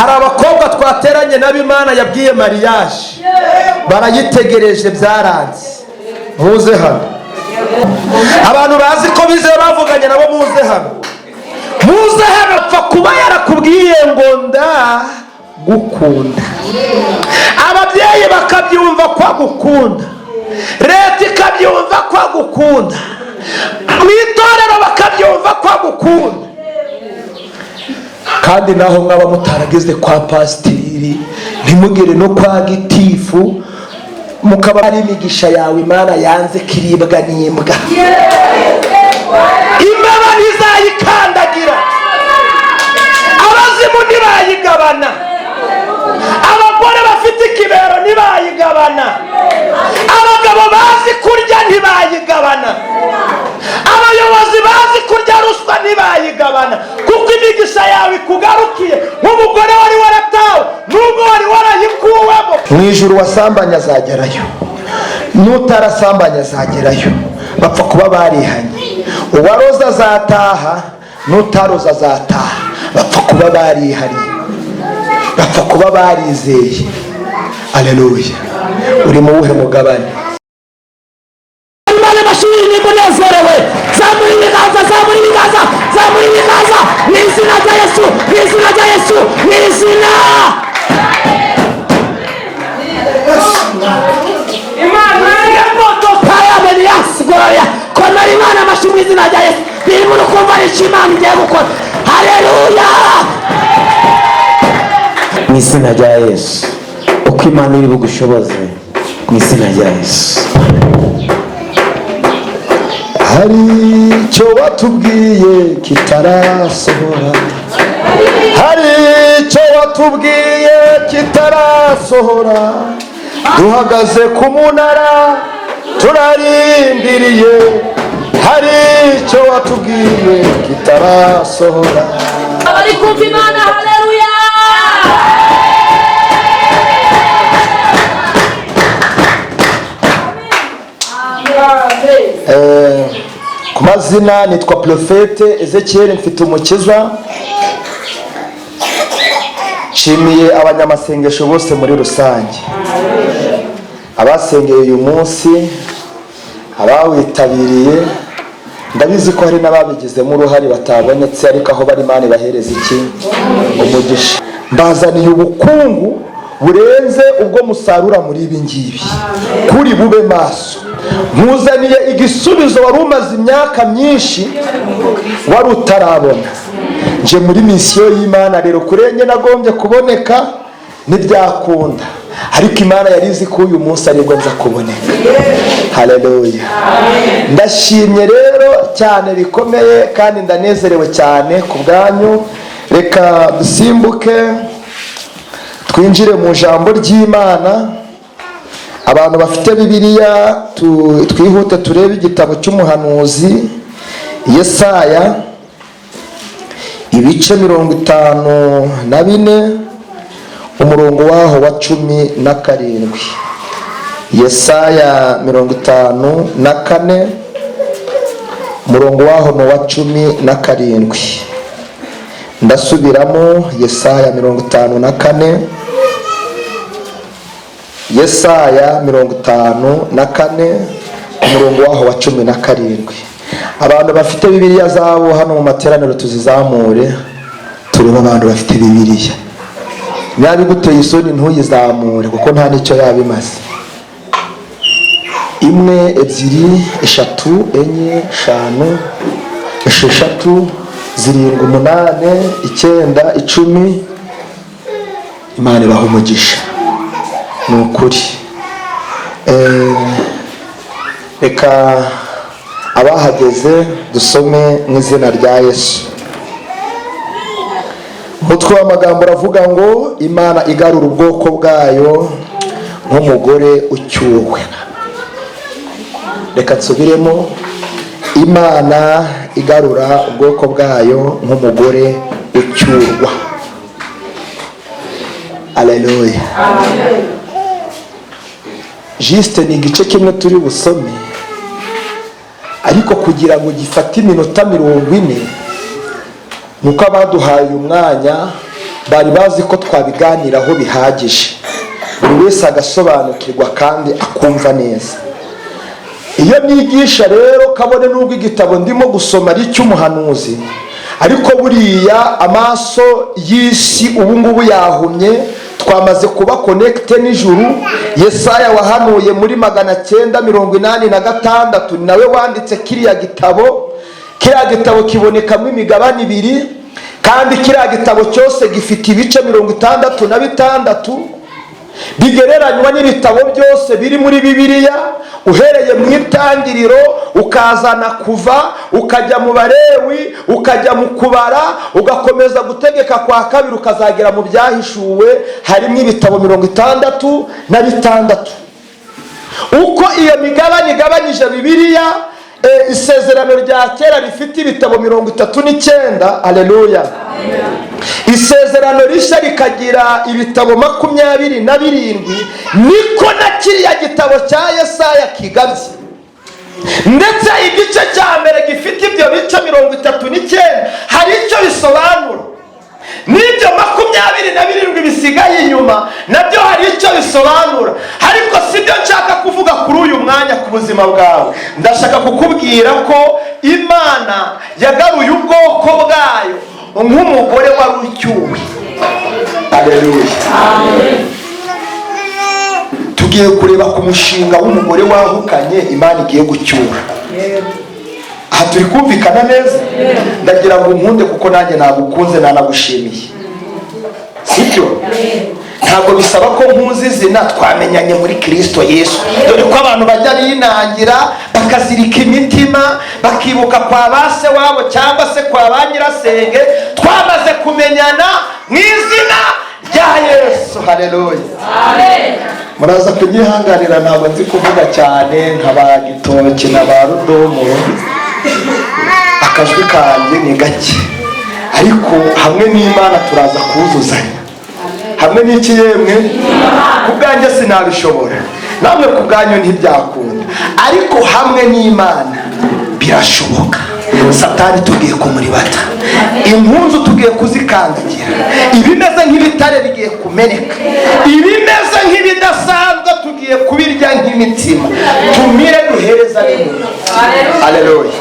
Hari abakobwa twateranye nabo Imana yabwiye mariage, barayitegereje, byaranze. Muze hano, abantu bazi ko bize bavuganye nabo, muze hano, muze hano. Apfa kuba yarakubwiye ngo ndagukunda, ababyeyi bakabyumva ko agukunda, leta ikabyumva ko agukunda, mu itorero bakabyumva ko agukunda. Kandi naho mwaba mutarageze kwa pasiteri, ntimugere no kwa gitifu, mukaba ari imigisha yawe Imana yanze kiribwa n'imbwa, imbeba ntizayikandagira, abazimu ntibayigabana, abagore bafite ikibero ntibayigabana, abagabo bazi kurya ntibayigabana, abayobozi bazi kurya ruswa ntibayigabana, kuko imigisha yawe ikugarukiye nk'umugore wari waratawe nubwo wari warayikuwemo. Mu ijuru wasambanye azagerayo, n'utarasambanye azagerayo, bapfa kuba barihanye. Uwaroza azataha, n'utaroza azataha, bapfa kuba barihanye, bapfa kuba barizeye. Aleluya! Uri mu wuhe mugabane? Imana amashuri, nimba unezerewe zamura ibiganza, zamura ibiganza, zamura ibiganza mu izina rya Yesu, mu izina rya Yesu, mu izina. Imana gloria. Komera Imana amashyi mu izina rya Yesu. Birimo urukumva icyo Imana igiye gukora. Haleluya! Mu izina rya Yesu, uko Imana iri bugushoboze, mu izina rya Yesu. Hari icyo watubwiye kitarasohora, hari icyo watubwiye kitarasohora. Duhagaze ku munara turarindiriye, hari icyo watubwiye kitarasohora. Abari kumva Imana, haleluya! Ku mazina nitwa Prophète Ezekiel mfite umukiza. Nshimiye abanyamasengesho bose muri rusange, abasengeye uyu munsi, abawitabiriye. Ndabizi ko hari n'ababigizemo uruhare batabonetse, ariko aho bari Imana ibahereza iki? Umugisha. Mbazaniye ubukungu burenze ubwo musarura muri ibi ngibi, kuri bube maso. Nkuzaniye igisubizo wari umaze imyaka myinshi wari utarabona. Nje muri mission y'Imana rero. Kurenge nagombye kuboneka ntibyakunda, ariko Imana yari izi ko uyu munsi aribwo nza kuboneka. Haleluya! Ndashimye rero cyane bikomeye, kandi ndanezerewe cyane ku bwanyu. Reka dusimbuke twinjire mu ijambo ry'Imana. Abantu bafite Bibiliya, twihute turebe igitabo cy'umuhanuzi Yesaya, ibice 54, umurongo waho wa 17. Yesaya 54, umurongo waho ni uwa 17. Ndasubiramo: Yesaya 54, Yesaya 54, umurongo waho wa 17. Abantu bafite Bibiliya zabo hano mu materaniro tuzizamure, turebe abantu bafite Bibiliya. Niba iguteye isoni ntuyizamure, kuko nta n'icyo yaba imaze. Imwe, ebyiri, eshatu, enye, eshanu, esheshatu, zirindwi, umunani, icyenda, 10. Imana ibaha umugisha, ni ukuri. Reka abahageze dusome mu izina rya Yesu. Umutwe w'amagambo uravuga ngo: "Imana igarura ubwoko bwayo nk'umugore ucyuwe." Reka nsubiremo: "Imana igarura ubwoko bwayo nk'umugore ucyurwa." Aleluya! Juste ni igice kimwe turi busome, ariko kugira ngo gifate iminota 40, ni uko abaduhaye umwanya Bari bazi ko twabiganiraho bihagije, buri wese agasobanukirwa kandi akumva neza. Iyo nigisha rero, kabone n'ubwo igitabo ndimo gusoma ari icy'umuhanuzi, ariko buriya amaso y'isi ubu ngubu yahumye, twamaze kuba connecté n'ijuru. Yesaya wahanuye muri 986 nawe wanditse kiriya gitabo. Kiriya gitabo kibonekamo imigabane ibiri, kandi kiriya gitabo cyose gifite ibice 66 bigereranywa n'ibitabo byose biri muri Bibiliya, uhereye mu Itangiriro, ukazana Kuva, ukajya mu Barewi, ukajya mu Kubara, ugakomeza Gutegeka kwa Kabiri, ukazagera mu Byahishuwe. Harimo ibitabo 66. Uko iyo migabane igabanyije Bibiliya, Isezerano rya Kera rifite ibitabo 39, aleluya, Isezerano Rishya rikagira ibitabo 27, niko na kiriya gitabo cya Yesaya kigabye. Ndetse igice cya mbere gifite ibyo bice 39, hari icyo bisobanura, n'ibyo 27 bisigaye inyuma nabyo hari icyo bisobanura. Ariko si byo nshaka kuvuga kuri uyu mwanya ku buzima bwawe. Ndashaka kukubwira ko Imana yagaruye ubwoko bwayo nk'umugore wari ucyuwe. Aleluya! Tugiye kureba ku mushinga w'umugore wahukanye Imana igiye gucyura. Aha turi kumvikana neza? Ndagira ngo nkunde, kuko nanjye nagukunze, nanagushimiye, sibyo? Ntabwo bisaba ko nkuzi izina, twamenyanye muri Kirisito Yesu. Dore ko abantu bajya binangira, bakazirika imitima, bakibuka kwa ba se wabo cyangwa se kwa ba nyirasenge. Twamaze kumenyana mu izina rya Yesu. Haleluya! Muraza kunyihanganira, ntabwo nzi kuvuga cyane nka ba Gitoki na ba Rudomoro, akajwi kanjye ni gake, ariko hamwe n'Imana turaza kuzuzanya. Hamwe n'iki yemwe? Ku bwanjye sinabishobora, namwe ku bwanyu ntibyakunda, ariko hamwe n'Imana birashoboka. Satani tugiye kumuribata, impunzu tugiye kuzikandagira, ibimeze nk'ibitare bigiye kumeneka, ibimeze nk'ibidasanzwe tugiye kubirya nk'imitsima, tumire duhereza rimwe. Haleluya,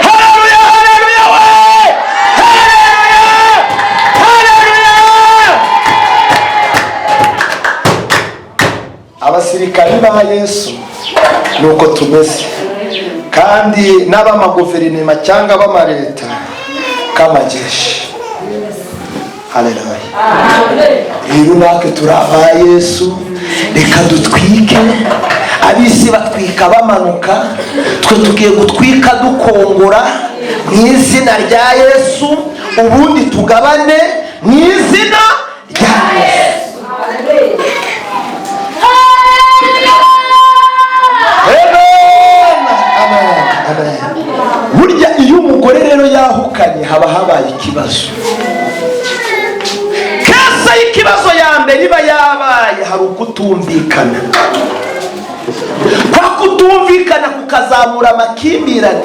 haleluya, haleluya we! Haleluya, haleluya! Abasirikari ba Yesu nuko tumeze, kandi n'ab'amaguverinoma cyangwa ab'amaleta k'amajeshi. Haleluya! Rero natwe turi aba Yesu, reka dutwike. Ab'isi batwika bamanuka, twe tugiye gutwika dukongora mu izina rya Yesu, ubundi tugabane mu izina rya Yesu. Amen, amen, amen. Burya iyo umugore rero yahukanye, haba habaye ikibazo. Case y'ikibazo ya mbere iba yabaye, hari ukutumvikana. Kwa kutumvikana kukazamura amakimbirane,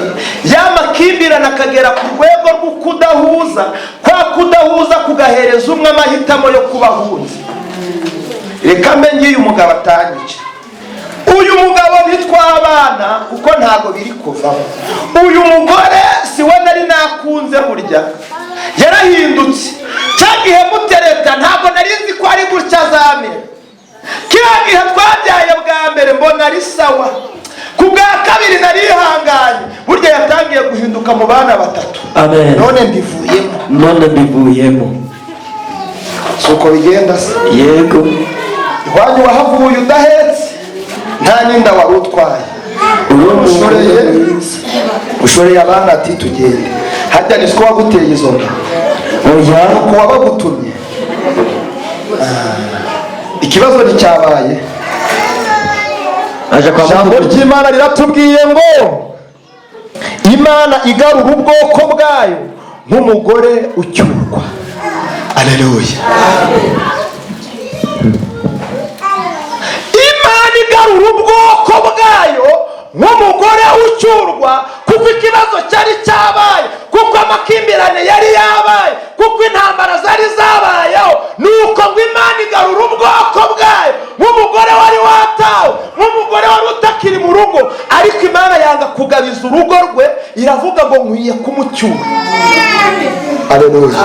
ya makimbirane akagera ku rwego rwo kudahuza. Kwa kudahuza kugahereza umwe amahitamo yo kuba ahunze. Reka mbe ngiye, umugabo atanyica, uyu mugabo ntitwabana kuko ntabwo biri kuvamo, uyu mugore si we nari nakunze, burya yarahindutse, cya gihe mutereta ntabwo nari nzi ko ari gutya azamera, kiriya gihe twabyaye bwa mbere mbona ari sawa, ku bwa kabiri narihanganye, burya yatangiye guhinduka mu bana batatu. Amen. None mbivuyemo. None mbivuyemo. Si uko bigenda se? Yego. Iwanyu wahavuye udahetse, nta n'inda wari utwaye. Uri. Ushoreye, ushoreye abana, ati tugende. Harya ni siko waguteye izo nda? Oya. Nuko wabagutumye. Ikibazo nticyabaye. Aje kwa Ijambo mukuru. ry'Imana riratubwiye ngo Imana igarura ubwoko bwayo nk'umugore ucyurwa. Aleluya! Imana igarura ubwoko bwayo nk'umugore ucyurwa, kuko ikibazo cyari cyabaye. Kuko amakimbirane yari yabaye, kuko intambara zari zabayeho. Nuko ngo Imana igarura ubwoko bwayo nk'umugore wari watawe, nk'umugore wari utakiri mu rugo. Ariko Imana yanga kugabiza urugo rwe, iravuga ngo nkwiye kumucyura. Aleluya.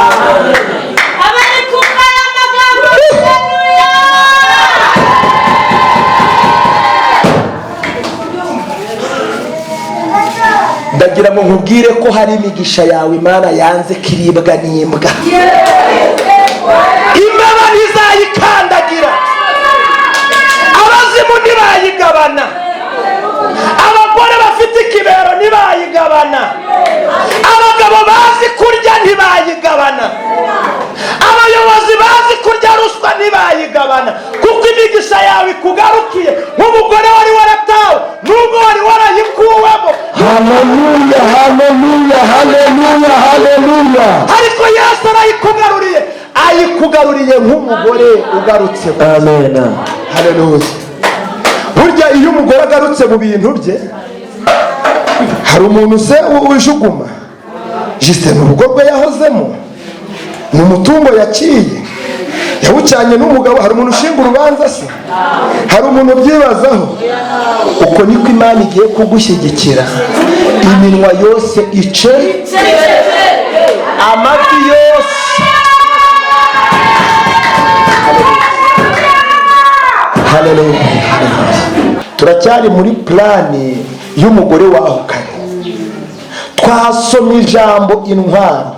Abari kumva aya magambo, haleluya. Ndagira ngo nkubwire ko hari imigisha yawe Imana yanze kiribwa n'imbwa. Imbeba ntizayikandagira, abazimu ntibayigabana, abagore bafite ikibero ntibayigabana, abagabo bazi kurya ntibayigabana, abayobozi bazi kurya ruswa ntibayigabana. Kuko imigisha yawe ikugarukiye nk'umugore wari waratawe, nubwo wari warayikuwemo. Haleluya, haleluya, haleluya, haleluya. Ariko Yesu arayikugaruriye, ayikugaruriye nk'umugore ugarutse. Amen. Haleluya. Burya iyo umugore agarutse mu bintu bye, hari umuntu se ujuguma jisite? Ni urugo rwe yahozemo, ni umutungo yaciye yawucyanye n'umugabo. Hari umuntu ushinga urubanza se? Hari umuntu ubyibazaho? Uko niko Imana igiye kugushyigikira, iminwa yose ice, amavi yose. Haleluya, haleluya. Turacyari muri plani y'umugore wahukanye. Twasomye ijambo intwaro,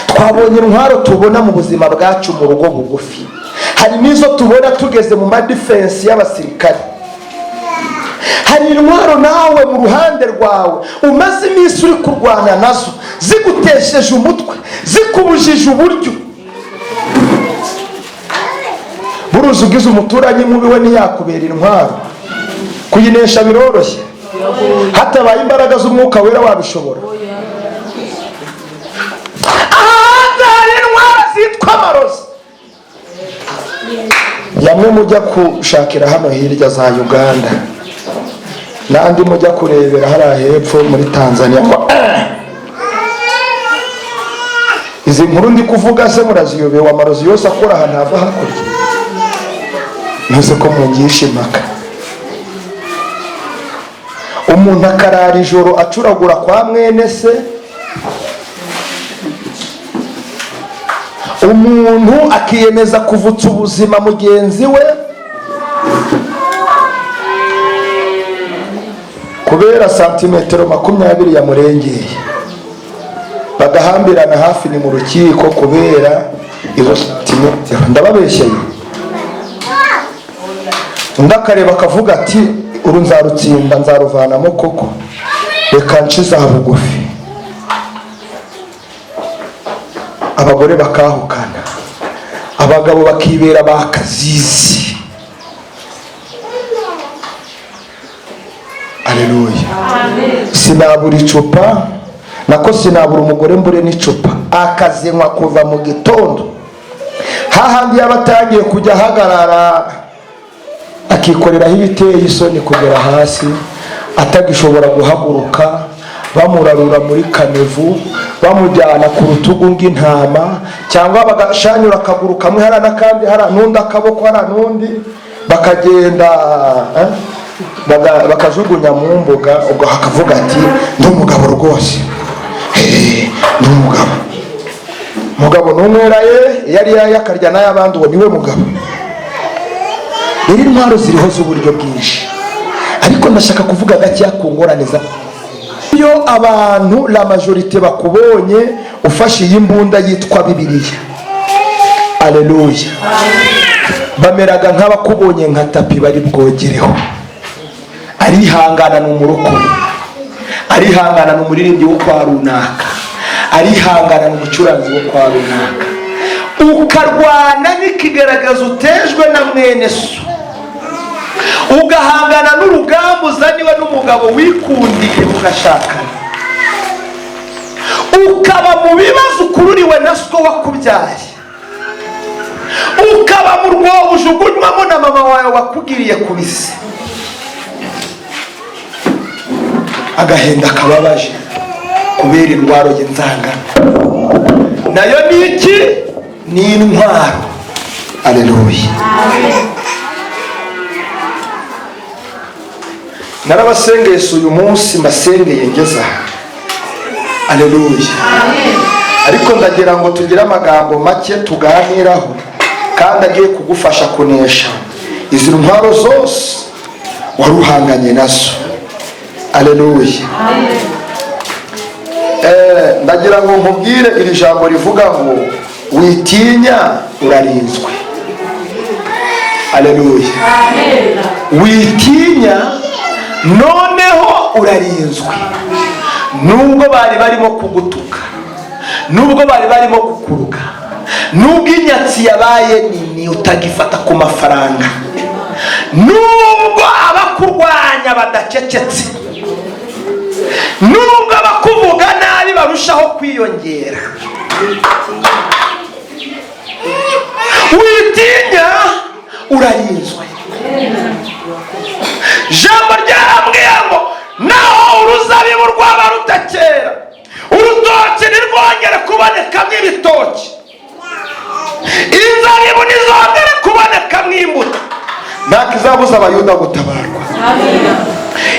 twabonye intwaro tubona mu buzima bwacu mu rugo bugufi, hari n'izo tubona tugeze mu madifensi y'abasirikare. Hari intwaro nawe mu ruhande rwawe umaze iminsi uri kurwana nazo, zigutesheje umutwe, zikubujije uburyo. Buruzi ugize umuturanyi mubi, we ntiyakubera intwaro? Kuyinesha biroroshye? Hatabaye imbaraga z'Umwuka Wera wabishobora? Ahandi hari intwaro zitwa amarozi, yamwe mujya gushakira hano hirya za Uganda, n'andi mujya kurebera hariya hepfo muri Tanzania, ngo izi nkuru ndi kuvuga se muraziyobewe? Amarozi yose akora ahantu hava hakurya, ntuze ko mungisha impaka. Umuntu akarara ijoro acuragura kwa mwene se, umuntu akiyemeza kuvutsa ubuzima mugenzi we kubera santimetero 20 yamurengeye, bagahambirana hafi ni mu rukiko kubera izo santimetero. Ndababeshyeye? Undi akareba akavuga ati uru nzarutsinda, nzaruvanamo koko, reka nshize aha bugufi. Abagore bakahukana, abagabo bakibera bakazizi. Aleluya. Sinabura icupa, nako sinabura umugore mbure n'icupa, akazinywa kuva mu gitondo hahandi yaba atangiye kujya ahagarara akikoreraho ibiteye isoni kugera hasi, atagishobora guhaguruka, bamurarura muri kanevu, bamujyana ku rutugu ng'intama, cyangwa bagashanyura akaguru kamwe hariya n'akandi hariya n'undi akaboko hariya n'undi, bakagenda bakajugunya mu mbuga. Ubwo hakavuga ati ndi umugabo rwose, ndi umugabo. Mugabo n'umwera ye iyo ari yayo akarya n'ay'abandi, uwo niwe mugabo. Rero intwaro ziriho z'uburyo bwinshi, ariko ndashaka kuvuga gakeya ku ngorane za iyo abantu la majorité bakubonye ufashe iyi mbunda yitwa Bibiliya. Aleluya. Bameraga nk'abakubonye nka tapi bari bwogereho. Arihangana ni umurokore, arihangana ni umuririmbyi wo kwa runaka, arihangana ni umucuranzi wo kwa runaka. Ukarwana n'ikigaragaza utejwe na mwene so, ugahangana n'urugamba uzaniwe n'umugabo wikundiye mugashakana, ukaba mu bibazo ukururiwe na so wakubyaye, ukaba mu rwobo ujugunywamo na mama wawe wakugiriye ku bise. Agahinda kababaje. Kubera intwaro y'inzangano, nayo ni iki? Ni intwaro. Aleluya! Narabasengeye, si uyu munsi mbasengeye ngeze aha. Aleluya! Ariko ndagira ngo tugire amagambo make tuganiraho, kandi agiye kugufasha kunesha izi ntwaro zose wari uhanganye nazo. Aleluya! Ndagira ngo nkubwire iri jambo rivuga ngo witinya, urarinzwe. Aleluya! Witinya, noneho urarinzwe. Nubwo bari barimo kugutuka, nubwo bari barimo kukuruka, nubwo inyatsi yabaye nini utagifata ku mafaranga, nubwo abakurwanya badacecetse, nubwo abakuvuga nabi barushaho kwiyongera, witinya, urarinzwe. Ijambo ryarambwiye ngo naho uruzabibu rwaba rutakera, urutoki ntirwongere kubonekamo ibitoki, inzabibu ntizongere kubonekamo imbuto, ntabwo izabuza Abayuda gutabarwa.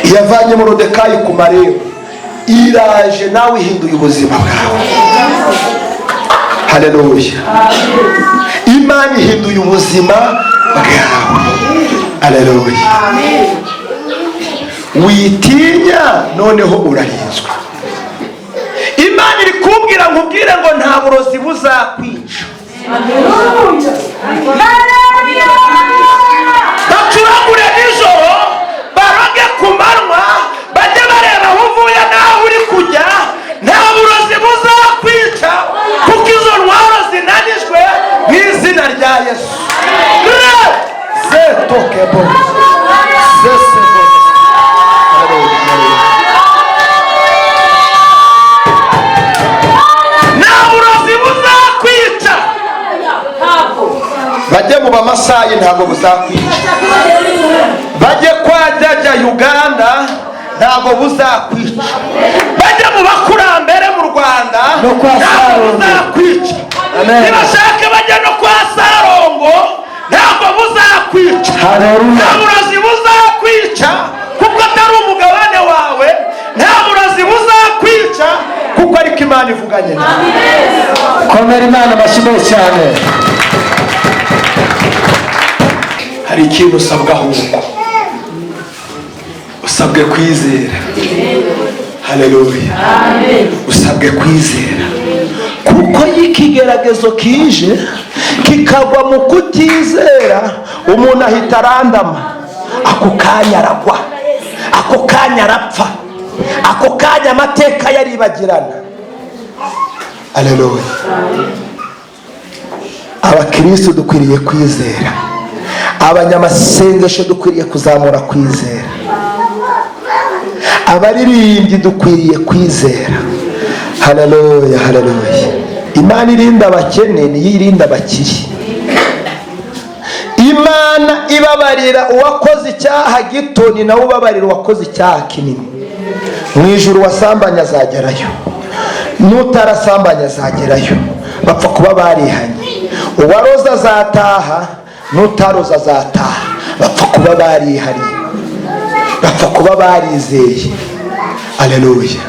Iyavanye Morodekayi ku marembo, iraje nawe ihinduye ubuzima bwawe. Haleluya! Imana ihinduye ubuzima bwawe. Haleluya! Witinya, noneho urarinzwe. Imana iri kumbwira ngo ubwire ngo nta burozi buzakwica. Bacuragure nijoro, baroge ku manywa, bajye bareba aho uvuye n'aho uri kujya, nta burozi buzakwica, kuko izo ntwaro zinanijwe mu izina rya Yesu. Re zetokebo zesebo. Nta burozi buzakwica. Bajye mu Bamasayi, ntabwo buzakwica. Bajye kwa Jajya Uganda, ntabwo buzakwica. Bajye mu bakurambere mu Rwanda, No kwa ntabwo Sarongo. buzakwica. Amen. Nibashake bajye no kwa Sarongo, ntabwo buzakwica. Haleluya. Nta burozi buzakwica kuko atari umugabane wawe. Nta burozi buzakwica kuko ariko Imana ivuganye nawe. Komera Imana amashyi menshi cyane. Hari ikintu usabwa ahubwo, usabwe kwizera. Haleluya! Usabwe kwizera, kuko iyo ikigeragezo kije kikagwa mu kutizera, umuntu ahita arandama, ako kanya aragwa, ako kanya arapfa, ako kanya amateka yaribagirana. Haleluya! Abakristo dukwiriye kwizera, abanyamasengesho dukwiriye kuzamura kwizera, abaririmbyi dukwiriye kwizera. Haleluya, haleluya! Imana irinda abakene niyo irinda abakire. Imana ibabarira uwakoze icyaha gito ni nawe ubabarira uwakoze icyaha kinini. Mu ijuru wasambanye azagerayo, n'utarasambanye azagerayo, bapfa kuba barihanye. Uwaroza azataha, n'utaroza azataha, bapfa kuba barihanye, bapfa kuba barizeye. Aleluya!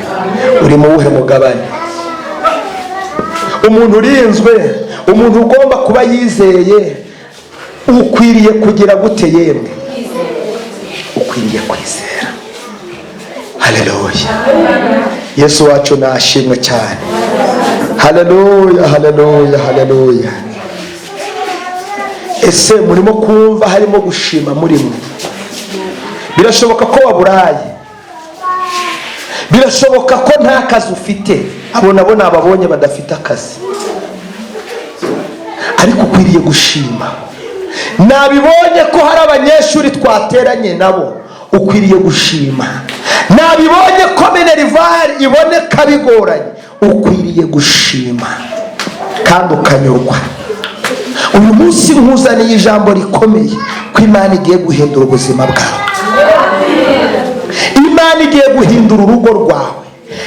Uri mu wuhe mugabane? Umuntu urinzwe, umuntu ugomba kuba yizeye, ukwiriye kugira gute? Yemwe, ukwiriye kwizera. Haleluya! Yesu wacu nashimwe cyane. Haleluya, haleluya, haleluya! Ese murimo kumva harimo gushima muri mwe? Birashoboka ko waburaye, birashoboka ko nta kazi ufite, abo nabo ni ababonye badafite akazi, ariko ukwiriye gushima. Nabibonye ko hari abanyeshuri twateranye nabo, ukwiriye gushima. Nabibonye ko minerivare iboneka bigoranye, ukwiriye gushima kandi ukanyurwa. Uyu munsi nkuzaniye ijambo rikomeye ko Imana igiye guhindura ubuzima bwawe, Imana igiye guhindura urugo rwawe,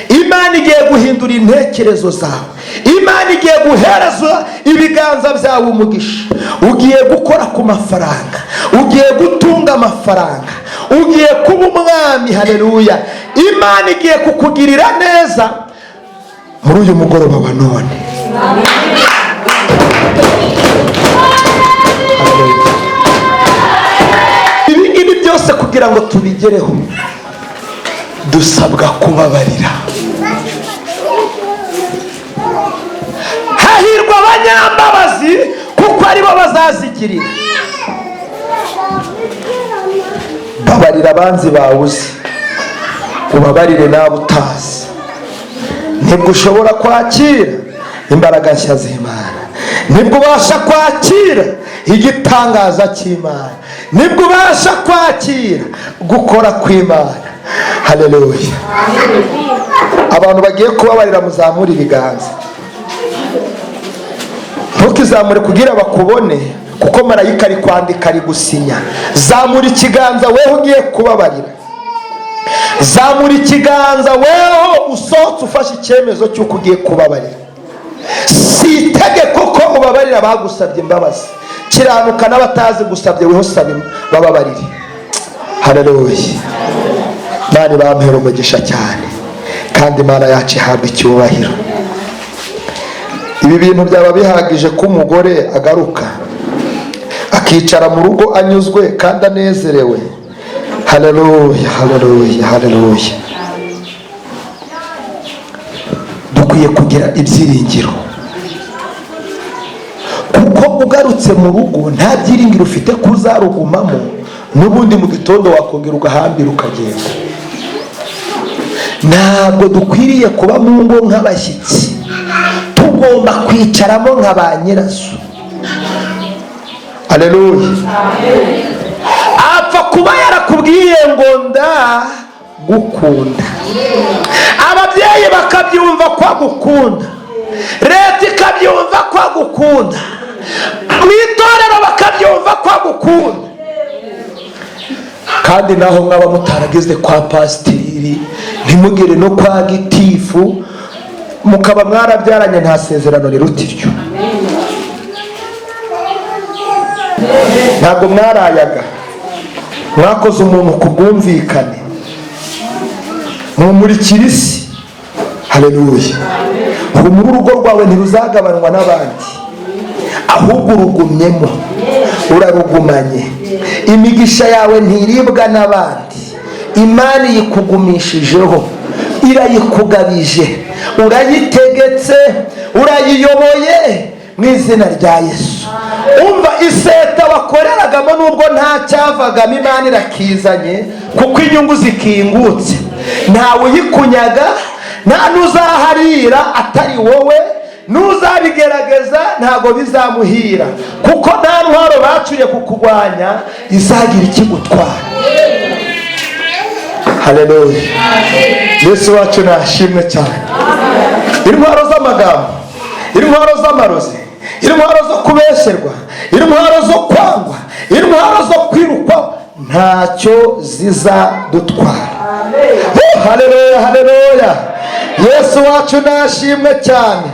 Imana Imana igiye guhindura intekerezo zawe. Imana igiye guhereza ibiganza byawe umugisha. Ugiye gukora ku mafaranga, ugiye gutunga amafaranga, ugiye kuba umwami. Haleluya! Imana igiye kukugirira neza muri uyu mugoroba wa none. Haleluya. Ibi ngibi byose kugira ngo tubigereho dusabwa kubabarira. Hahirwa abanyambabazi kuko aribo bazazigirira. Babarira abanzi bawe uzi, ubabarire n'abo utazi. Nibwo ushobora kwakira imbaraga nshya z'Imana, nibwo ubasha kwakira igitangaza cy'Imana, nibwo ubasha kwakira gukora kw'Imana. Haleluya! Abantu bagiye kubabarira muzamure ibiganza. Ntukizamure kugira bakubone, kuko marayika ari kwandika, ari gusinya. Zamura ikiganza weho ugiye kubabarira. Zamura ikiganza weho usohotse ufashe icyemezo cy'uko ugiye kubabarira. Si itegeko ko ubabarira abagusabye imbabazi. Kiranuka n'abatazi gusabye, weho saba bababarire. Haleluya! Imana ibampere umugisha cyane, kandi Imana yacu ihabwa icyubahiro. Ibi bintu byaba bihagije ko umugore agaruka akicara mu rugo anyuzwe kandi anezerewe. Haleluya, haleluya, haleluya! Dukwiye kugira ibyiringiro, kuko ugarutse mu rugo nta byiringiro ufite kuzarugumamo, n'ubundi mu gitondo wakongera ugahambira ukagenda. Ntabwo dukwiriye kuba mu ngo nk'abashyitsi, tugomba kwicaramo nka ba nyirazo. Haleluya! Apfa kuba yarakubwiye ngo ndagukunda, ababyeyi bakabyumva ko agukunda, leta ikabyumva ko agukunda, mu itorero bakabyumva ko agukunda. Kandi naho mwaba mutarageze kwa pasiteri, ntimugere no kwa gitifu, mukaba mwarabyaranye, nta sezerano riruta iryo. Ntabwo mwarayaga, mwakoze umuntu ku bwumvikane, mumurikira isi. Haleluya! Humura, urugo rwawe ntiruzagabanwa n'abandi, ahubwo urugumyemo, urarugumanye. Imigisha yawe ntiribwa n'abandi, Imana iyikugumishijeho, irayikugabije, urayitegetse, urayiyoboye mu izina rya Yesu. Umva, iseta wakoreragamo nubwo nta cyavagamo, Imana irakizanye, kuko inyungu zikingutse. Ntawe uyikunyaga, nta n'uzaharira atari wowe, n'uzabigerageza ntabwo bizamuhira, kuko nta ntwaro bacuriye kukurwanya izagira ikigutwara. Haleluya! Yesu wacu nashimwe cyane. Intwaro z'amagambo, intwaro z'amarozi, intwaro zo kubesherwa, intwaro zo kwangwa, intwaro zo kwirukwa, ntacyo zizadutwara. Haleluya, haleluya! Yesu wacu nashimwe cyane.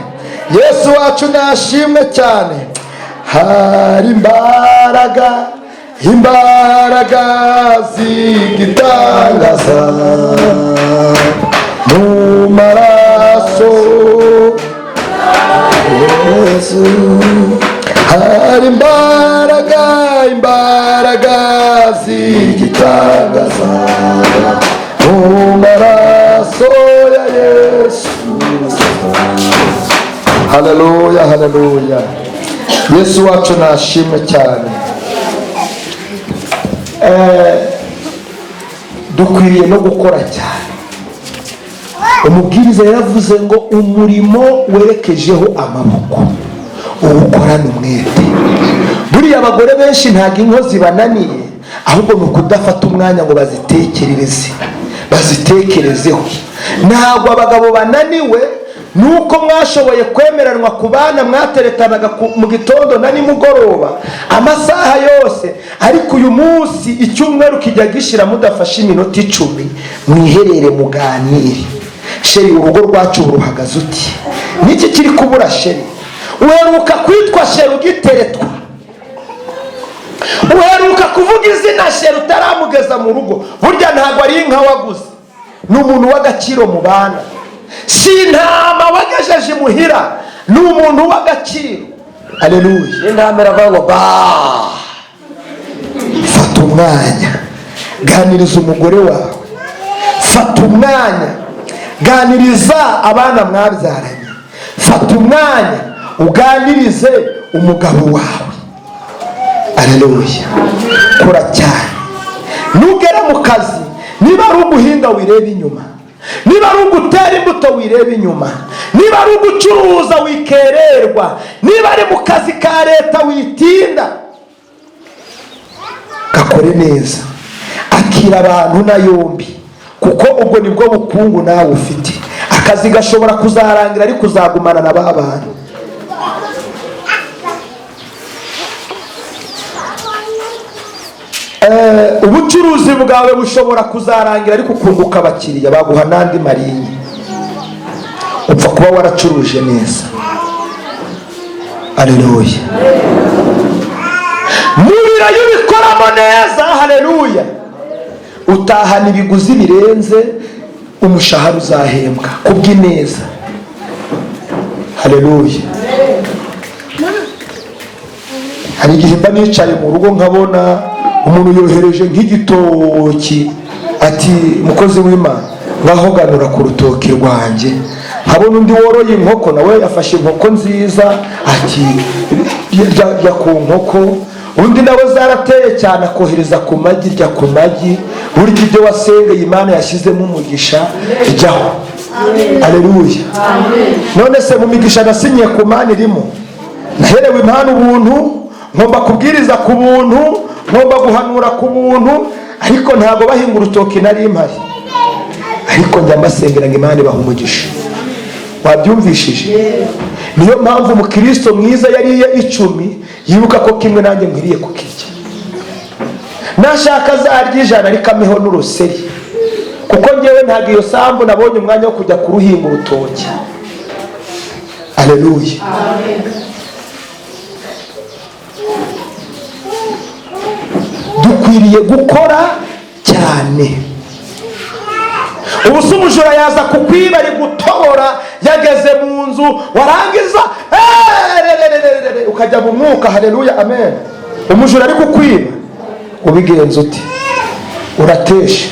Yesu wacu nashimwe cyane. Hari imbaraga, imbaraga z'igitangaza mu maraso Yesu. Hari imbaraga, imbaraga z'igitangaza mu maraso ya Yesu. Haleluya, haleluya! Yesu wacu nashimwe cyane. Dukwiriye no gukora cyane. Umubwiriza yaravuze ngo umurimo werekejeho amaboko uwukorane umwete. Buriya abagore benshi ntabwo inko zibananiye, ahubwo ni ukudafata umwanya ngo bazitekerezeho. Ntabwo abagabo bananiwe nuko mwashoboye kwemeranwa ku bana mwateretanaga mu gitondo na nimugoroba amasaha yose, ariko uyu munsi icyumweru kijya gishira mudafashe iminota 10 mwiherere muganire. Chéri, urugo rwacu ruhagaze uti? Niki kiri kubura, chéri? Uheruka kwitwa chéri ugiteretwa, uheruka kuvuga izina chéri utaramugeza mu rugo. Burya ntabwo ari inka waguze, ni umuntu w'agaciro mu bana. Si intama wagejeje imuhira, ni umuntu w'agaciro. Aleluya! Intama iravuga ngo ba. Fata umwanya, ganiriza umugore wawe. Fata umwanya, ganiriza abana mwabyaranye. Fata umwanya uganirize umugabo wawe. Aleluya! Kora cyane. Nugera mu kazi, niba ari uguhinga wireba inyuma, niba ari ugutera imbuto wireba inyuma, niba ari ugucuruza wikererwa, niba ari mu kazi ka leta witinda, gakore neza. Akira abantu na yombi, kuko ubwo nibwo bukungu nawe ufite. Akazi gashobora kuzarangira, ariko uzagumana na ba bantu. Ubucuruzi bwawe bushobora kuzarangira, ariko ukunguka abakiriya baguha n'andi marinye. Upfa kuba waracuruje neza. Aleluya! Mu birayi ubikoramo neza. Haleluya! Utahana ibiguzi birenze umushahara uzahembwa kubw'ineza. Haleluya! Hari igihe mba nicaye mu rugo, nkabona umuntu yohereje nk'igitoki, ati: "Mukozi w'Imana, ngaho ganura ku rutoki rwanjye." Nkabona undi woroye inkoko, nawe yafashe inkoko nziza, ati: "Rya ku nkoko." Undi nawe zarateye cyane, akohereza ku magi, rya ku magi. Burya ibyo wasengeye Imana yashyizemo umugisha, jyaho. Aleluya! None se mu migisha nasinyiye ku Mana irimo? Naherewe impano ubuntu, ngomba kubwiriza ku buntu, ngomba guhanura ku buntu. Ariko ntabwo bahinga urutoki nari mpari, ariko njya mbasengera ngo Imana ibahe umugisha. Wabyumvishije? Niyo mpamvu umukristo mwiza yariye 10 yibuka ko kimwe nanjye nkwiriye kukirya. Nashaka azarya 100, ariko ameho n'uruseri, kuko ngewe ntabwo iyo sambu nabonye umwanya wo kujya kuruhinga urutoki. Aleluya! Dukwiriye gukora cyane. Ubu se umujura yaza kukwiba, ari gutobora, yageze mu nzu, warangiza ukajya mu mwuka. Haleluya, amen! Umujura ari kukwiba, ubigenza ute? Uratesha,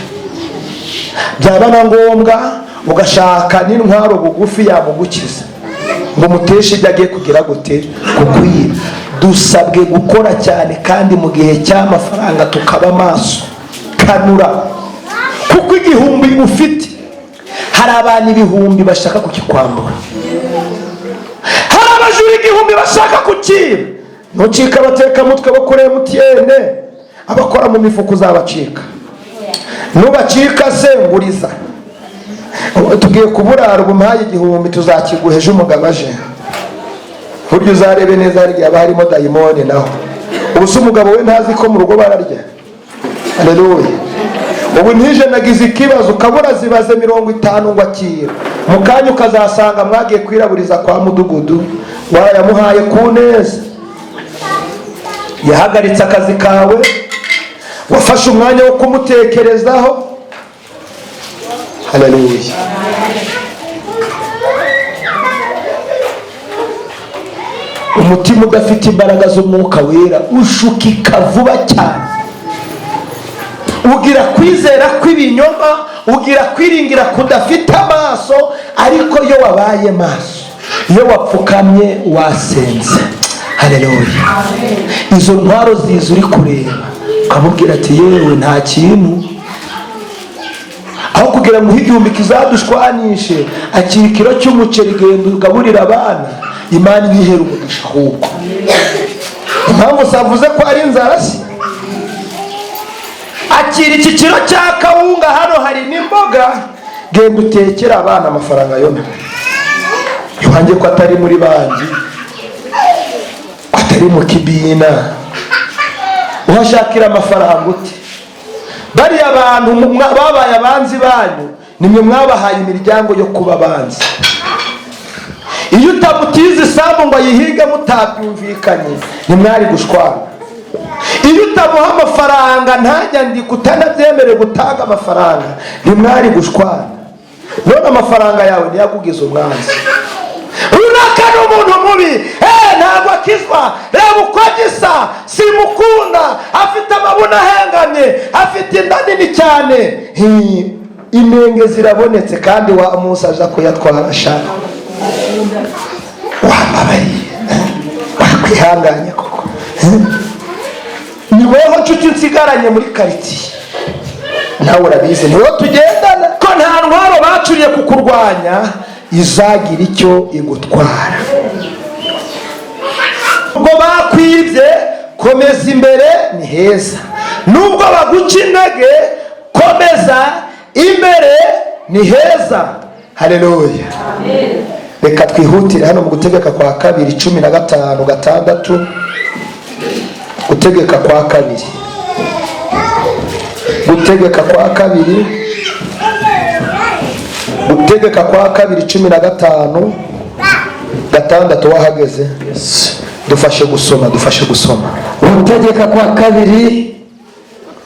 byaba na ngombwa ugashaka n'intwaro bugufi yamugukiza ngo umuteshe ibyo agiye kugira gute? Kukwiba. Dusabwe gukora cyane, kandi mu gihe cy'amafaranga tukaba maso. Kanura, kuko 1000 ufite, hari abantu 1000 bashaka kukikwambura, hari abajura 1000 bashaka kukiba. Ntucike abatekamutwe bo kuri MTN, abakora mu mifuka uzabacika. Nubacika se, nguriza, tugiye kuburara, ubu mpaye 1000, tuzakiguha ejo umugabo aje. Burya uzarebe neza, hari igihe haba harimo dayimoni naho. Ubu se umugabo we ntazi ko mu rugo bararya? Aleluya! Ubu ntije nagize ikibazo, ukabura zibaze 50 ngo akira. Mu kanya ukazasanga mwagiye kwiraburiza kwa mudugudu, warayamuhaye ku neza. Yahagaritse akazi kawe, wafashe umwanya wo kumutekerezaho. Haleluya! Umutima udafite imbaraga z'Umwuka Wera ushukika vuba cyane, ugira kwizera kw'ibinyoma, ugira kwiringira kudafite amaso. Ariko iyo wabaye maso, iyo wapfukamye wasenze, haleluya, izo ntwaro ziza uri kureba, ukamubwira ati: "Yewe, nta kintu." Aho kugira ngo 1000 kizadushwanishe, akira ikiro cy'umuceri, genda ugaburira abana, Imana ibihera umugisha. Ahubwo impamvu savuze ko ari inzara se? Akira iki kiro cya kawunga, hano hari n'imboga, genda utekere abana. Amafaranga yona iwanjye ko atari muri banki, ko atari mu kibina, uhashakira amafaranga ute? Bariya bantu babaye abanzi banyu. Nimwe mwabahaye imiryango yo kuba abanzi. Iyo utamutiza isambu ngo ayihinge mutabyumvikanye, ntimwari gushwana. Iyo utamuha amafaranga ntajyandike, utanabyemerewe gutanga amafaranga, ntimwari gushwana. None amafaranga yawe ntiyakugize umwanzi. Runaka ni umuntu mubi, ntabwo akizwa, reba uko agisa, simukunda, afite amabuno ahengamye, afite inda nini cyane. Inenge zirabonetse, kandi wa munsi aja kuyatwara ashaka wambabariye, wakwihanganye koko. Ni wowe nshuti nsigaranye muri karitsiye, nawe urabizi, ni wowe tugendana. Ko nta ntwaro bacuriye kukurwanya izagira icyo igutwara. Ubwo bakwibye, komeza imbere ni heza. Nubwo baguca intege, komeza imbere ni heza. Haleluya! Reka twihutire hano mu Gutegeka kwa Kabiri 15:6. Gutegeka kwa Kabiri, Gutegeka kwa Kabiri, Gutegeka kwa Kabiri 15:6. Wahageze? Dufashe gusoma, dufashe gusoma. Gutegeka kwa Kabiri,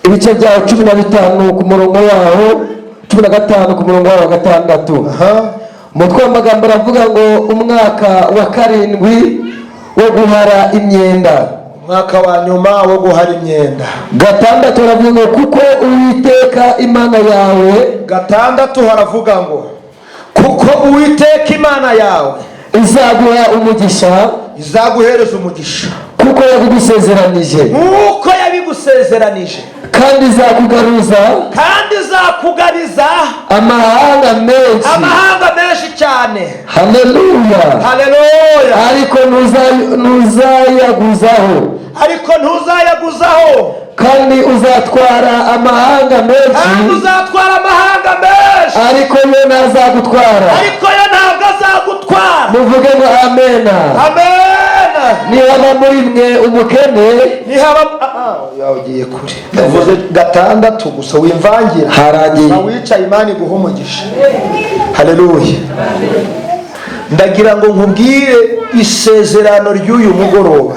ibice byawo 15, ku murongo waho 15, ku murongo waho wa 6. Umutwe w'amagambo aravuga ngo: umwaka wa karindwi wo guhara imyenda. Umwaka wa nyuma wo guhara imyenda. 6 aravuga ngo: kuko Uwiteka Imana yawe 6 haravuga ngo: kuko Uwiteka Imana yawe izaguha umugisha, izaguhereza umugisha, kuko yabigusezeranije, nk'uko yabigusezeranije, kandi izakugaruza, kandi izakugabiza amahanga menshi, amahanga menshi cyane. Haleluya! Haleluya! Ariko ntuzayaguzaho, ariko ntuzayaguzaho, kandi uzatwara amahanga menshi, kandi uzatwara amahanga menshi, ariko yo ntazagutwara. Ariko yo ntabwo azagutwara. Muvuge ngo amena. Amen. Nihaba muri mwe umukene, Nihaba ugiye kure, yavuze 6 gusa, wimvangira. Harangiye. Wicaye, Imana iguha umugisha. Haleluya! Ndagira ngo nkubwire isezerano ry'uyu mugoroba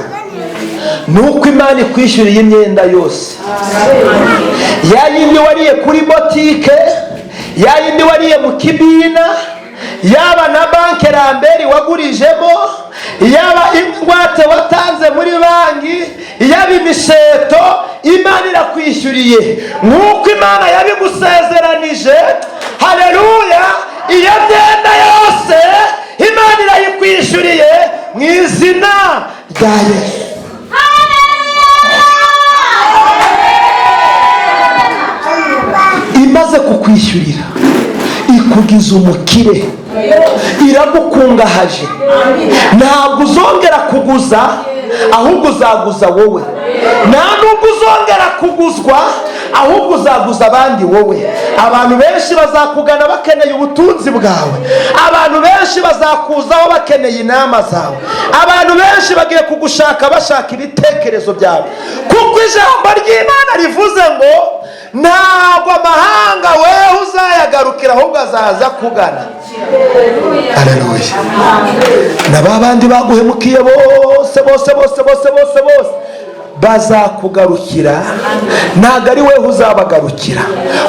ni uko Imana ikwishyuriye imyenda yose, yayindi wariye kuri botike, yayindi wariye mu kibina, yaba na banki Ramberi wagurijemo, yaba ingwate watanze muri banki, yaba imiseto, Imana irakwishyuriye nk'uko Imana yabigusezeranije. Haleluya! Iyo myenda yose Imana irayikwishyuriye mu izina rya Yesu. Imaze kukwishyurira, ikugiza umukire, iragukungahaje. Ntabwo uzongera kuguza, ahubwo uzaguza wowe. Nta nubwo uzongera kuguzwa, ahubwo uzaguza abandi wowe. Abantu benshi bazakugana bakeneye ubutunzi bwawe, abantu benshi bazakuzaho bakeneye inama zawe, abantu benshi bagiye kugushaka bashaka ibitekerezo byawe, kuko ijambo ry'Imana rivuze ngo ntabwo amahanga wewe uzayagarukira, ahubwo azaza kugana. Haleluya! Na ba bandi baguhemukiye bose bose bose bose bose bose bazakugarukira. Ntabwo ari wewe uzabagarukira,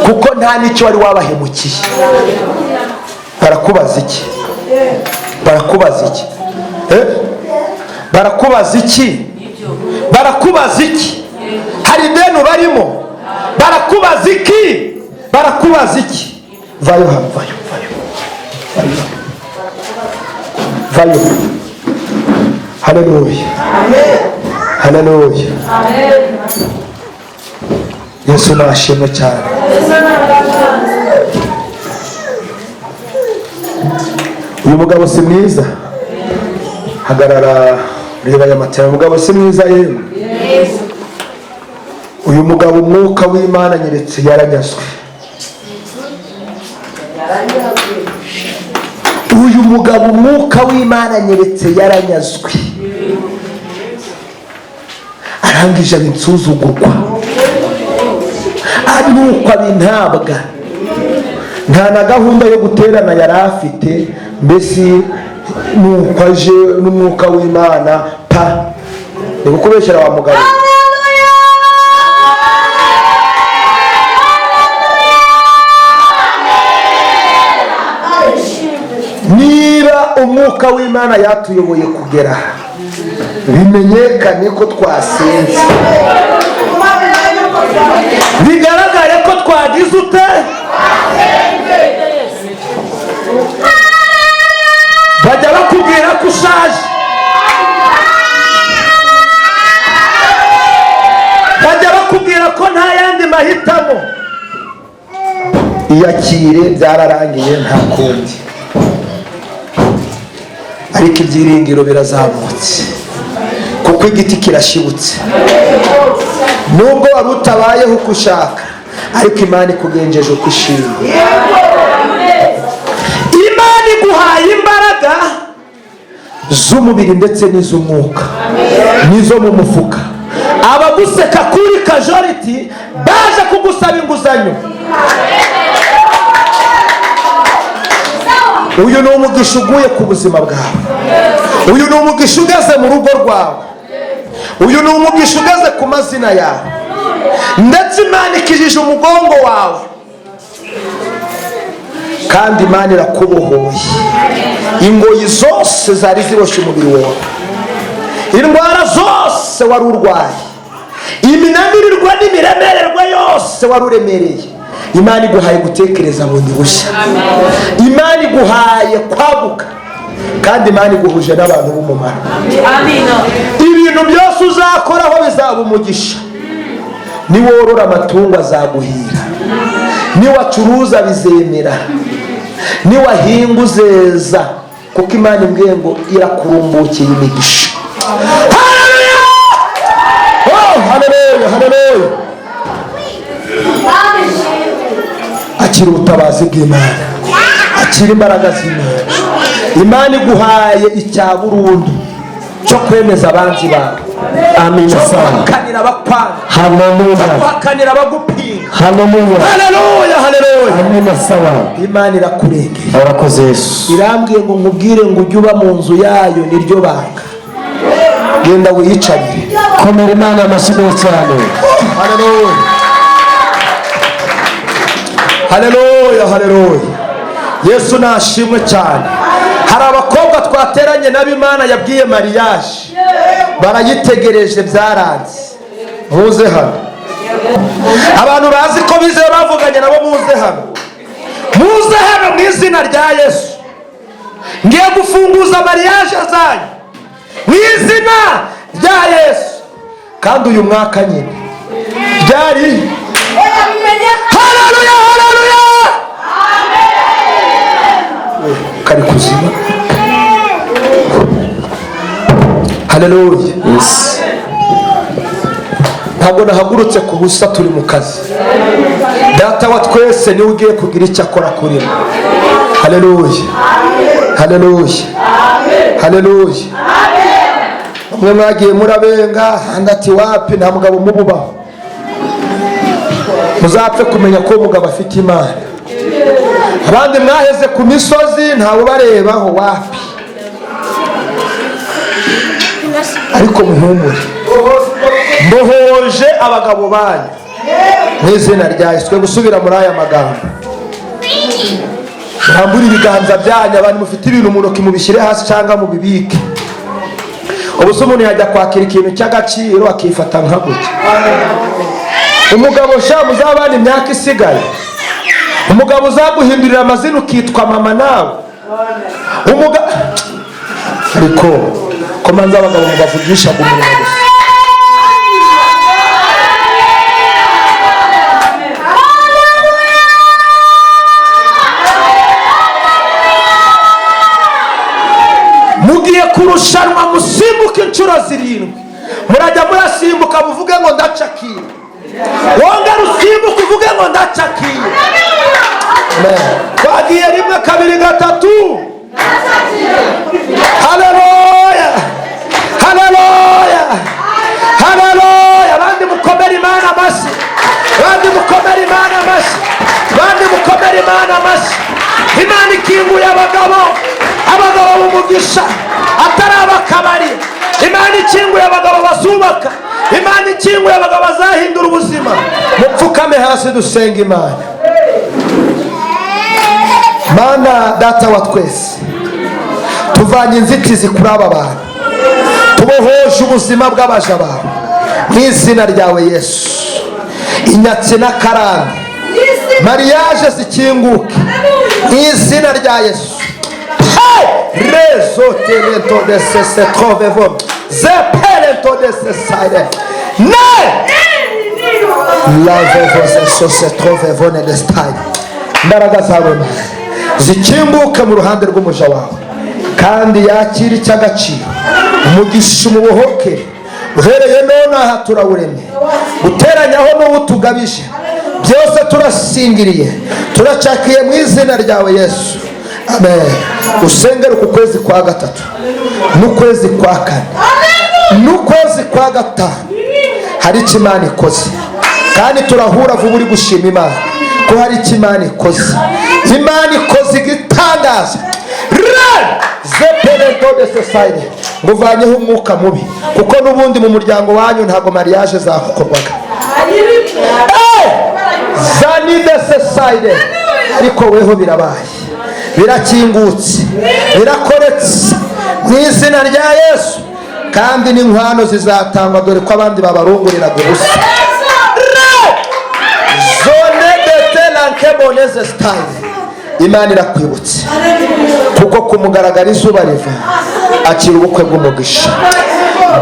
kuko nta n'icyo wari wabahemukiye. Barakubaza iki? Barakubaza iki? Barakubaza iki? Barakubaza iki? Hari ideni barimo? Barakubaza iki? Barakubaza iki? Vayo hano, vayo, vayo, vayo, vayo! Haleluya, haleluya! Yesu nashimwe cyane. Uyu mugabo si mwiza? Hagarara, reba aya matera. Umugabo si mwiza yewe? Uyu mugabo umwuka w'Imana nyeretse yaranyazwe. Uyu mugabo umwuka w'Imana nyeretse yaranyazwe, arangije aba insuzugurwa, anuko aba intabwa. Nta na gahunda yo guterana yari afite. Mbese nuko aje n'umwuka w'Imana pa ni gukubeshyera wa mugabo. Niba umwuka w'Imana yatuyoboye kugera, bimenyekane ko twasenze, bigaragare ko twagize ute. Bajya bakubwira ko ushaje, bajya bakubwira ko nta yandi mahitamo. Iyakire, byararangiye, nta kundi. Ariko ibyiringiro birazamutse kuko igiti kirashibutse. Nubwo wari utabayeho uko ushaka, ariko Imana ikugenjeje uko ishimwe. Imana iguhaye imbaraga z'umubiri ndetse n'iz'umwuka n'izo mu mufuka. Abaguseka kuri kajoriti baje kugusaba inguzanyo. Uyu ni umugisha uguye ku buzima bwawe. Uyu ni umugisha ugeze mu rugo rwawe. Uyu ni umugisha ugeze ku mazina yawe. Ndetse Imana ikijije umugongo wawe, kandi Imana irakubohoye. Ingoyi zose zari ziboshye umubiri wawe, indwara zose wari urwaye, iminanirirwa n'imiremererwa yose wari uremereye, Imana iguhaye gutekereza bundi bushya. Imana iguhaye kwaguka, kandi Imana iguhuje n'abantu b'umumaro. Ibintu byose uzakoraho bizaba umugisha. Niworora amatungo azaguhira, niwacuruza bizemera, niwahinga uzeza, kuko Imana imbwiye ngo irakurumbukiye imigisha. Haleluya! Oh, haleluya, haleluya! Akira ubutabazi bw'Imana, akira imbaraga z'Imana. Imana iguhaye icya burundu cyo kwemeza abanzi bawe. Amina cyo sana. guhakanira abakwanga, Haleluya. cyo guhakanira abagupinga. Haleluya. Haleluya, haleluya. Amina sawa. Imana irakurengera. Urakoze Yesu. Irambwiye ngo nkubwire ngo ujye uba mu nzu yayo, niryo banga. Genda wiyicarire. Komera Imana amashyi menshi cyane. Haleluya, haleluya, haleluya. Yesu nashimwe cyane. Hari abakobwa twateranye nabo Imana yabwiye mariage, barayitegereje, byaranze. Muze hano abantu bazi ko bizeye bavuganye nabo, muze hano, muze hano mu izina rya Yesu. Ngiye gufunguza mariage zanyu mu izina rya Yesu. Kandi uyu mwaka nyine byari. Haleluya, haleluya. Kari kuzima. Haleluya. Yes. Ntabwo nahagurutse ku busa, turi mu kazi. Data wa twese niwe ugiye kugira icyo akora kuri mwe. Haleluya, haleluya, haleluya. Bamwe mwagiye murabenga, ahandi ati wapi, nta mugabo mububaho. Muzapfe kumenya ko umugabo afite Imana. Abandi mwaheze ku misozi ntawe ubarebaho, wapi. Ariko muhumure, mbohoje abagabo banyu mu izina rya Yesu. Twe gusubira muri aya magambo. Murambure ibiganza byanyu, abantu mufite ibintu mu ntoki mubishyire hasi cyangwa mubibike. Ubu se umuntu yajya kwakira ikintu cy'agaciro akifata nka gutya? Umugabo sha muzabana imyaka isigaye, umugabo uzaguhindurira amazina ukitwa mama nawe. Ariko komanza abagabo mubavugisha umunwa gusa. Mugiye kurushanwa musimbuka inshuro 7. Murajya murasimbuka muvuge ngo ndacakiye. Wongera usimbuke uvuge ngo ndacakiye. Twagiye 1 2 3. Haleluya, haleluya, haleluya. Abandi mukomere Imana amashyi, abandi mukomere Imana amashyi, abandi mukomere Imana amashyi. Ikinguye abagabo, abagabo b'umugisha atari abakabari. Imana ikinguye abagabo bazubaka. Imana ikinguye abagabo bazahindura ubuzima. Mupfukame hasi dusenga Imana. Mana Data wa twese, tuvanye inzitizi kuri aba bantu, tubohoje ubuzima bw'abaja bawe mu izina ryawe Yesu. Inyatsi n'akarande, mariage zikinguke mu izina rya Yesu. Rezo telento de sese trovevo zepelento de sesaide ne lavevo sose trovevo ne destine. Imbaraga zawe, Mana, zikinguke mu ruhande rw'umuja wawe kandi yakira icy'agaciro, umugisha umubohoke. Uhereye nonaha turawuremye, guteranyaho n'uwo tugabije byose, turasingiriye, turacakiye mu izina ryawe Yesu, amen. Usengere uku kwezi kwa gatatu n'ukwezi kwa kane n'ukwezi kwa gatanu, hari icyo Imana ikoze, kandi turahura vuba uri gushima Imana ko hari icyo Imana ikoze. Imana ikoze igitangaza. Zeperento de society, ngo uvanyeho umwuka mubi, kuko n'ubundi mu muryango wanyu ntabwo mariage zakorwaga zanide society, ariko weho birabaye, birakingutse, birakoretse mu izina rya Yesu. Kandi n'inkwano zizatangwa, dore ko abandi babarunguriraga ubusa. Zone de telankeboneze style. Imana irakwibutse, kuko kumugaragara izuba riva. Akira ubukwe bw'umugisha.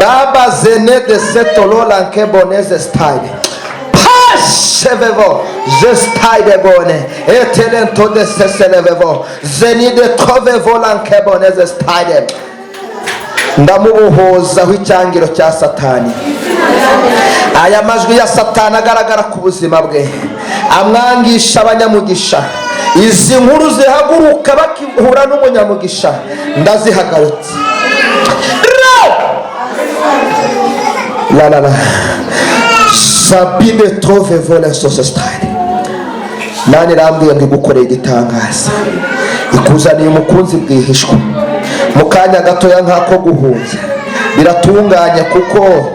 Baba zene de setololankeboneze style pashevevo zestyle bone etelento de seselevevo zenide trovevo lankeboneze style. Ndamubohozaho icyangiro cya Satani. Aya majwi ya Satani agaragara ku buzima bwe amwangisha abanyamugisha, izi nkuru zihaguruka bakihura n'umunyamugisha, ndazihagaritse. La la la sabine trove vole sosestyle. Nani irambwiye ngo igukoreye igitangaza, ikuzaniye umukunzi bwihishwa mu kanya gatoya nk'ako guhumbya. Biratunganye, kuko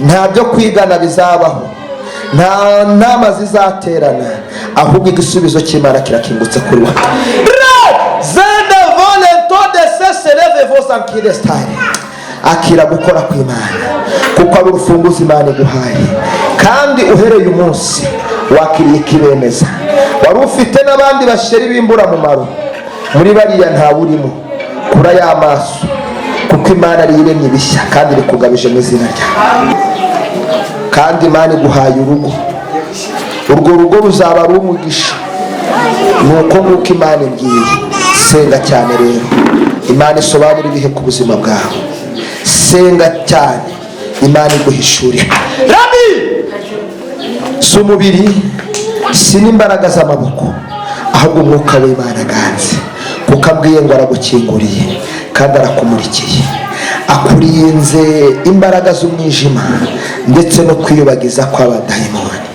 nta byo kwigana bizabaho, nta nama zizaterana, ahubwo igisubizo cy'Imana kirakingutse kuri we. Zende volento de sesereve vosankidestyle. Akira gukora kw'Imana, kuko ari urufunguzo Imana iguhaye, kandi uhereye umunsi wakiriye ikibemeza. Wari ufite n'abandi basheri b'imburamumaro, muri bariya ntawe urimo. Kura y'amaso, kuko Imana ariyo iremye ibishya kandi irikugabije mu izina ryawe. Kandi Imana iguhaye urugo, urwo rugo ruzaba ari umugisha. Ni uko nguko Imana imbwiye. Senga cyane rero, Imana isobanura ibihe ku buzima bwawe. Senga cyane, Imana iguhishurira. Rabi, si umubiri, si n'imbaraga z'amaboko, ahubwo umwuka w'Imana aganze, kuko ambwiye ngo aragukinguriye kandi arakumurikiye, akurinze imbaraga z'umwijima ndetse no kwiyubagiza kw'abadayimoni.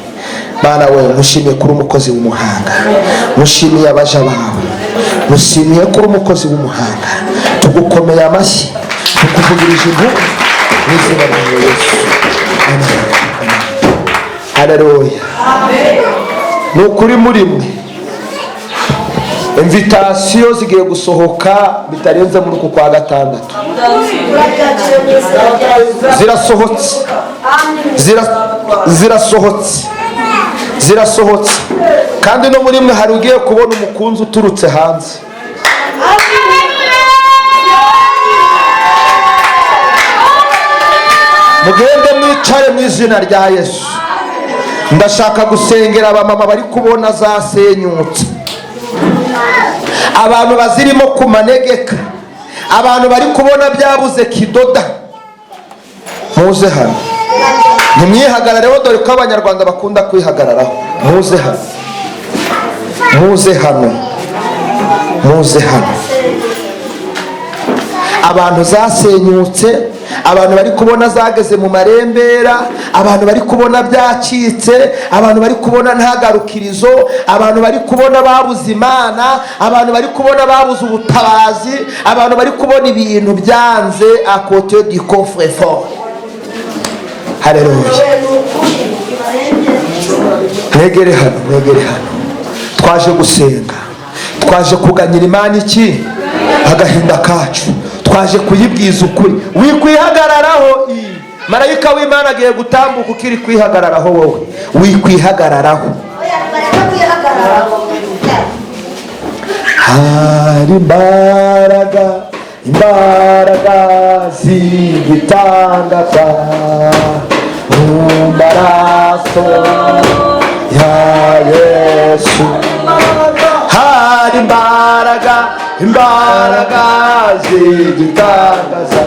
Mana we, mushimiye kuri umukozi w'umuhanga, mushimiye abaja bawe, mushimiye kuri umukozi w'umuhanga. Tugukomeye amashyi, tukuvugirije impundu mu izina rya Yesu, amen. Haleluya. Ni ukuri, muri mwe invitation zigiye gusohoka bitarenze muri uku kwa gatandatu. Zirasohotse, zirasohotse, zirasohotse. Kandi no muri mwe hari ugiye kubona umukunzi uturutse hanze. Mugende mwicare mu izina rya Yesu. Ndashaka gusengera abamama bari kubona zasenyutse, abantu bazirimo ku manegeka, abantu bari kubona byabuze kidoda. Muze hano, ntimwihagarareho, dore ko Abanyarwanda bakunda kwihagararaho. Muze hano, muze hano, muze hano. Abantu zasenyutse. Abantu bari kubona zageze mu marembera, abantu bari kubona byacitse, abantu bari kubona nta garukirizo, abantu bari kubona babuze Imana, abantu bari kubona babuze ubutabazi, abantu bari kubona ibintu byanze à côté du coffre fort. Haleluya! Mwegere hano, mwegere hano. Twaje gusenga, twaje kuganyira Imana iki agahinda kacu, twaje kuyibwiza ukuri. Wikwihagararaho, marayika w'Imana agiye gutambuka ukiri kwihagararaho. Wowe wikwihagararaho. Hari imbaraga, imbaraga z'igitangaza mu maraso ya Yesu. Hari imbaraga, imbaraga z'igitangaza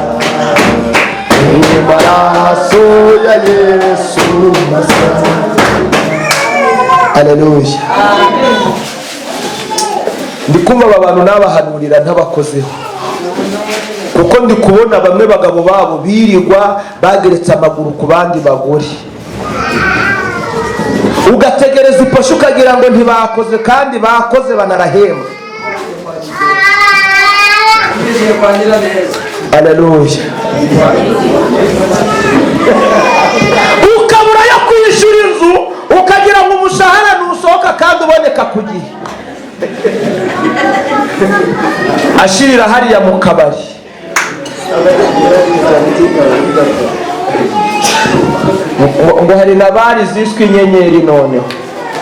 mu maraso ya Yesu. Aleluya! Ndi kumva aba bantu n'abahanurira ntabakozeho, kuko ndi kubona bamwe bagabo babo birirwa bageretse amaguru ku bandi bagore, ugategereza iposho ukagira ngo ntibakoze kandi bakoze, banarahembwa. Aleluya! Ukabura yo kwishyura inzu, ukagira ngo umushahara ntusohoka kandi uboneka ku gihe, ashirira hariya mu kabari. Ngo hari na bari ziswe Inyenyeri. Noneho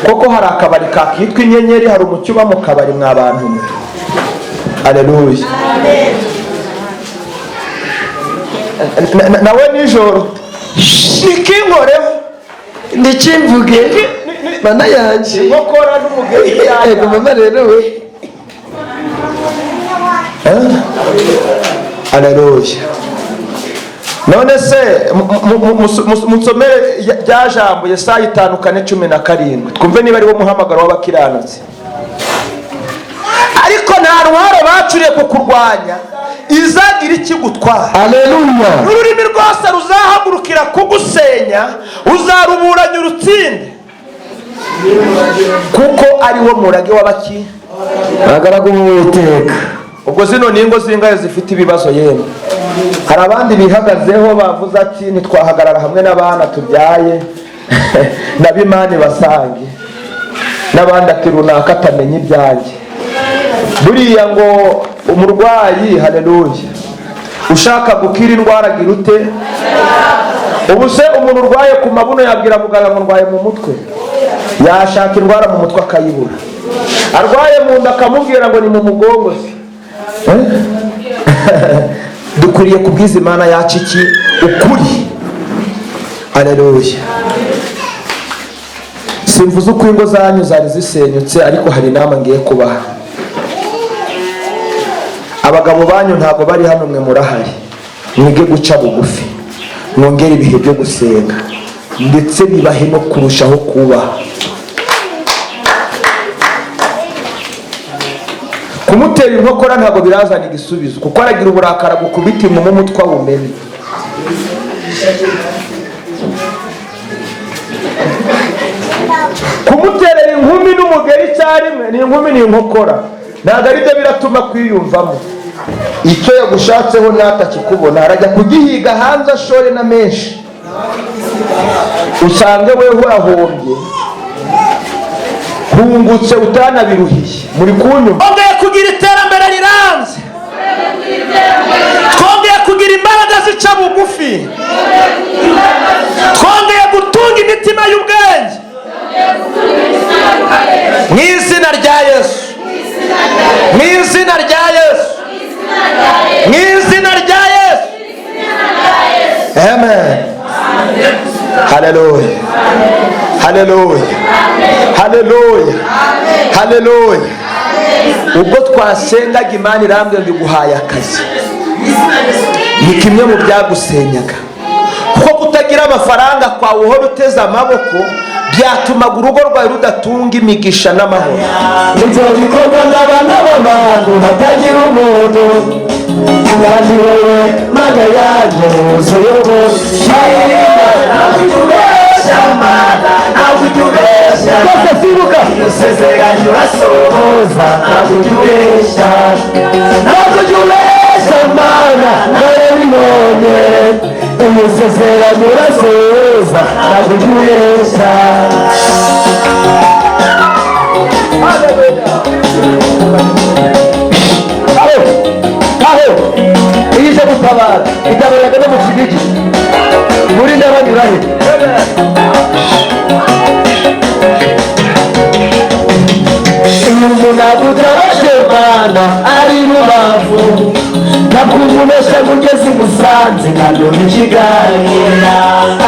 koko hari akabari kakitwa Inyenyeri? Hari umucyo uba mu kabari mwa bantu mwe? Aleluya! Nawe nijoro nikinkoreho. Ndikimvuge, Mana yanjye. Inkokora n'umugeni. Ego mama rero we. Aleluya! None se munsomere rya jambo Yesaya 5:4-17, twumve niba ari wo muhamagaro w'abakiranutsi. Ariko nta ntwaro bacuriye kukurwanya izagira ikigutwara. Aleluya! N'ururimi rwose ruzahagurukira kugusenya uzaruburanya urutsinde, kuko ari wo murage w'abaki Abagaragu b'Uwiteka. Ubwo zino ni ingo zingahe zifite ibibazo? Yemwe, hari abandi bihagazeho bavuze ati: "Ntitwahagarara hamwe n'abana tubyaye n'abimani basange." N'abandi ati: "Runaka atamenya ibyanjye." Buriya ngo umurwayi, haleluya, ushaka gukira indwara agira ute? Ubu se umuntu urwaye ku mabuno yabwira muganga ngo ndwaye mu mutwe? Yashaka indwara mu mutwe akayibura. Arwaye mu nda akamubwira ngo ni mu mugongo se? Eh? Dukwiriye kubwiza Imana yacu iki? Ukuri. Aleluya! Simvuze uko ingo zanyu zari zisenyutse, ariko hari inama ngiye kubaha. Abagabo banyu ntabwo bari hano, mwe murahari. Mwige guca bugufi, mwongere ibihe byo gusenga, ndetse bibahe no kurushaho kubaha. Kumutera inkokora ntabwo birazana igisubizo, kuko aragira uburakari gukubita mu umutwe awumene. Kumuterera inkumi n'umugeri icyarimwe, ni inkumi ni inkokora, ntabwo ari byo biratuma kwiyumvamo. Icyo yagushatseho natakikubona, arajya kugihiga hanze ashore na menshi, usange weho urahombye, hungutse utanabiruhiye. Muri kunyuma, twongeye kugira iterambere rirambye, twongeye kugira imbaraga zica bugufi, twongeye gutunga imitima y'ubwenge mu izina rya Yesu, mu izina rya Yesu, mu izina rya Yesu. Amen! Haleluya, haleluya, haleluya, haleluya! Ubwo twasengaga, Imana irambwira ngo iguhaye akazi. Ni kimwe mu byagusenyaga, kuko kutagira amafaranga kwawe, uhora uteze amaboko, byatumaga urugo rwawe rudatunga imigisha n'amahoro. Ibyo bikorwa n'abana b'abantu batagira umuntu. Kandi wowe Mana yanjye wuzuye ubuntu. Ntabwo ujya ubeshya Mana, ntabwo ujya ubeshya. Twese sibuka. Usezeranye urasohoza, ntabwo ujya ubeshya. Ntabwo ujya ubeshya Mana, narabibonye. Umusezerano urasohoza, ntabwo ujya ubeshya. Aho aho iyo ije gutabara itabaraga no mu Kinigi muri n'abanyurahe. Umuntu agutabaje Mana ari Rubavu, nakumubesha ngugeze i Musanze nkanura ikiganira.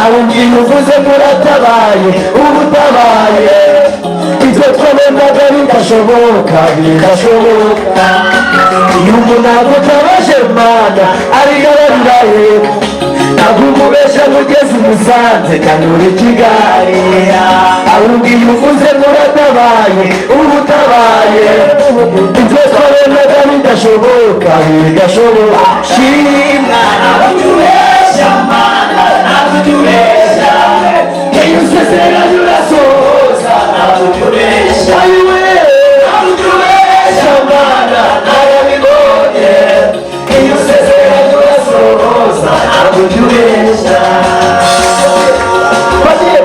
Aho uvuze ngo uratabaye, uba utabaye. Ibyo twabonaga bidashoboka bigashoboka. Iyo umuntu agutabaje Mana ari Gabarirahe, nakumubesha ngugeze i Musanze nkanura ikiganira. Aho uvuze ngo uratabaye, uba utabaye. Ibyo twabonaga bidashoboka bigashoboka. Shimwa. Ntabwo ujya ubeshya Mana, ntabwo ujya ubeshya. Iyo usezeranye urasohoza, Ntabwo ujya ubeshya. Ayiwe. Ntabwo ujya ubeshya Mana, narabibonye. Iyo usezeranye urasohoza, ntabwo ujya ubeshya. Bagiye,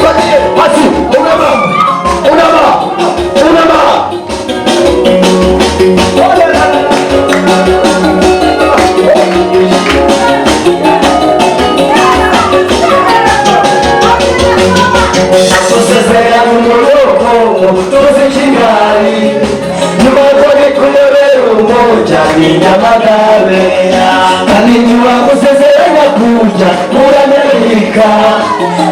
bagiye, hasi, unama, unama, unama. Usezeranye umurukundo tuzi Kigali, nyuma yo kuyobera umuja ni Nyamagabe. Kandi ntiwagusezeranya kuja muri Amerika,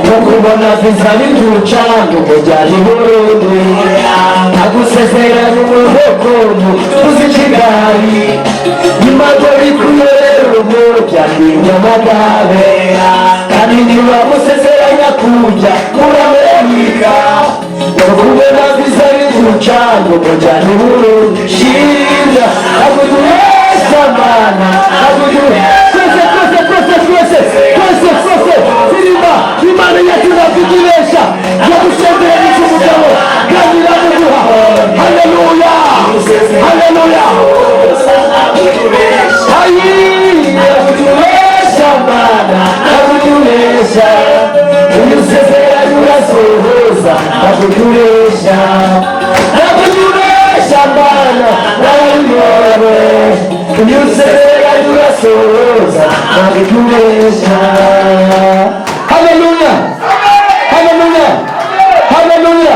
no kubona viza biducanga umujyana i Burundi. Nagusezeranya umurukundo tuzi Kigali, nyuma yo kuyobera umuja ni Nyamagabe. Kandi ntiwagusezeranya kuja muri Amerika, no kubona viza biducanga umujyana i Burundi. Shimwa, nakuduhesha Mana, nakuduhesha. Twese, twese, twese, twese, twese, twese, zirima. Imana yacu ntabwo ijya ibeshya. Yagusezeranyije umugabo kandi iramuguha. Haleluya, haleluya. Ayi, nakuduhesha Mana, nakuduhesha. Iyo usezeranye urasohoza, nakuduhesha. Nakuduhesha Mana, narabibonye. Iyo usezeranye urasohoza, nakuduhesha. Haleluya, haleluya, haleluya.